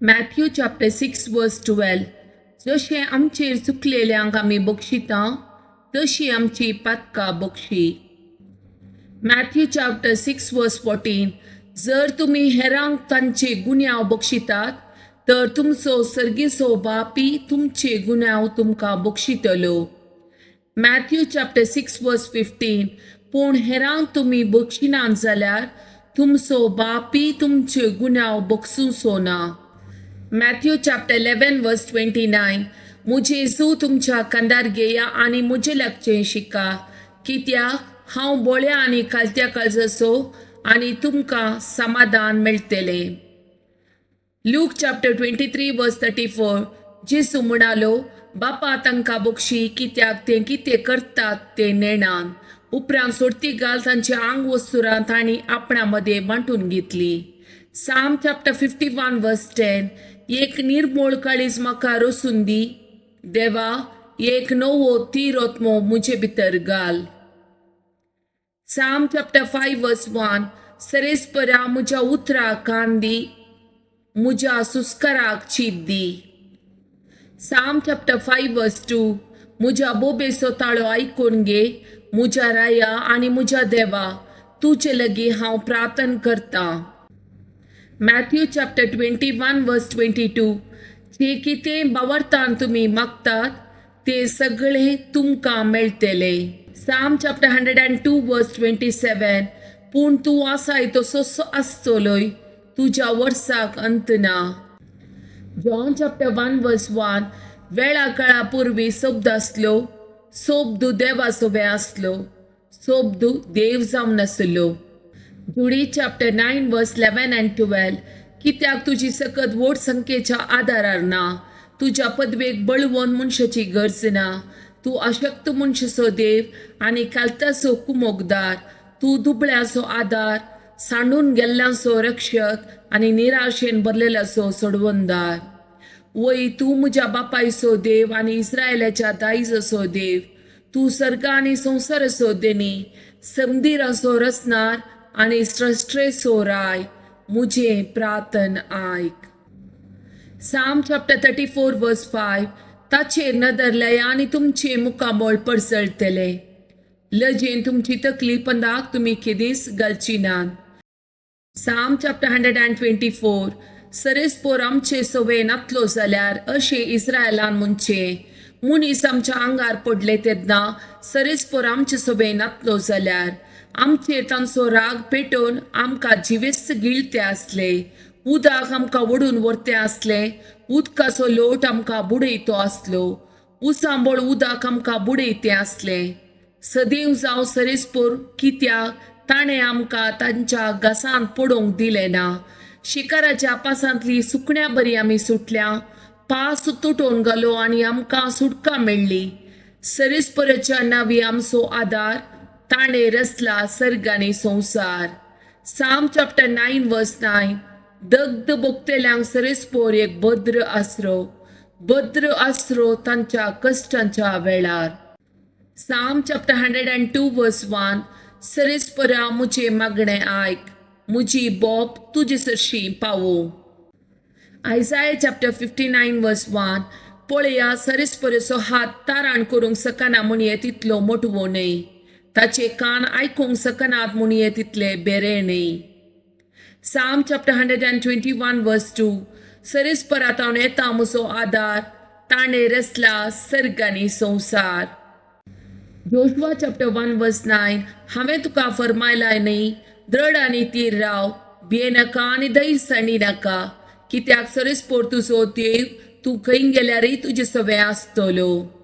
Matthew chapter 6 verse 12, जशें आमचेर चुकलेल्यांक आमी बक्षिता तशी आमची पातकां बक्षी. मॅथ्यू चॅप्टर 6 वर्स 14, जर तुमी हेरांक तांचे गुन्यांव बक्षितात तर तुमचो सर्गीचो बापी तुमचे गुन्यांव तुमकां बक्षितलो. मॅथ्यू चॅप्टर 6 वर्स 15, पूण हेरांक तुमी बक्षिनात जाल्यार तुमचो बापी तुमचे गुन्यांव बक्षुचो ना. मॅथ्यू चॅप्टर 11 वर्स 29, मुजें जू तुमच्या कांदार घेया आनी मुजे लागचें शिका, कित्याक हांव बोळ्या आनी कालत्या काळजाचो आनी तुमकां समाधान मेळटलें. लूक चॅप्टर 23 वर्स 34, जेसू म्हणालो, बापा तांकां बक्षी, कित्याक ते कितें करतात ते नेणान. उपरांत सोडती घाल तांची आंग वस्तुरां तांणी आपणा मदें वांटून घेतली. साम चॅप्टर 51 वर्स 10, एक निर्मोळ काळीज म्हाका रसून दी देवा, एक नवो तीरोत्मो मुजे भितर घाल. साम चॅप्टर 5 वर्स 1, सरेस्परा म्हज्या उतराक कान दी, म्हज्या सुस्काराक चीत दी. साम चॅप्टर 5 वर्स 2, म्हज्या बोबेचो ताळो आयकून घे, म्हज्या राया आनी म्हज्या देवा, तुजे लागीं हांव प्रार्थना करतां. मॅथ्यू चॅप्टर 21 वर्स 22, जे कितें बावरतान तुमी मागतात ते सगळें तुमकां मेळटलें. साम चॅप्टर 102 वर्स 27, पूण तूं आसाय तसोच आसतलोय, तुज्या वर्साक अंत ना. जॉन चॅप्टर 1 वर्स 1, वेळा काळा पुर्वी शब्द आसलो, शब्द देवा सोबे आसलो, शब्द देव जावन आसलो. जुडी चॅप्टर 9 वर्स 11 आनी 12, कित्याक तुजी सकत व्हड संख्येच्या आदारार ना, तुज्या पदवेक बळवून मनशाची गरज ना. तूं अशक्त मनशाचो देव आनी कालताचो कुमोकदार, तूं दुबळ्याचो आदार, सांडून गेल्ल्यांचो रक्षक आनी निराशेन भरलेल्याचो सोडवणदार. वय तूं म्हज्या बापायचो देव आनी इस्रायलाच्या दायजाचो देव, तूं सर्ग आनी संवसाराचो देणी, संदिराचो रचणार आनी स्रश्ट्रेचो राय, मुजें प्रार्थन आयक. साम चॅप्टर 34 वर्स 5, ताचेर नदर लाया आनी तुमचें मुखामळ परसळटलें, लजेन तुमची तकली पंदाक तुमी केदींच घालची नात. साम चॅप्टर 124, सरेस्पोर आमचे सवे नातलो जाल्यार अशें इस्रायलान म्हणचें, मनीस आमच्या आंगार पडले तेन्ना सरेस्पोर आमचे सवे नातलो जाल्यार आमचेर तांचो राग पेटोवन आमकां जिवेस्त गिळते आसले, उदक आमकां ओडून व्हरते आसलें, उदकाचो लोट आमकां बुडयतो आसलो, उसांबळ उदक आमकां बुडयतें आसलें. सदैव जावं सरेस्पोर, कित्याक ताणें आमकां तांच्या घासांत पडोवंक दिलें ना. शिकाराच्या पासांतली सुकण्या बरी आमी सुटल्या, पास तुटोवन घालो आनी आमकां सुटका मेळ्ळी. सरेस्पोराच्या नांवी आमचो आदार, ताणें रचला सर्ग आनी संवसार. साम चॅप्टर 9 वर्स 9, दग्ध भोगतेल्यांक सरेस्पोर एक भद्र आसरो, भद्र आसरो तांच्या कश्टांच्या वेळार. साम चॅप्टर 102 वर्स 1, सरेस्परा मुजें मागणें आयक, मुजी बोब तुजे सरशीं पावो. आयजाय चॅप्टर 59 वर्स 1, पळया सरेस्पराचो हात ताराण करूंक शकना म्हणये तितलो मोटवो न्हय, ताचे कान आयकूंक शकनात म्हणये तितले बेरे न्हय. साम चॅप्टर 121 वर्स 2, सरेस्परांत येता म्हजो आदार, ताणें रचला सर्ग आनी संवसार. जोशुआ चॅप्टर 1 वर्स 9, हांवें तुका फरमायलाय न्हय, द्रड आनी तीर राव, भियेनाका आनी धैर्य सांडी नाका, कित्याक सरेस्पोर तुजो देव तूं खंय गेल्यारय तुजे सवें आसतलो.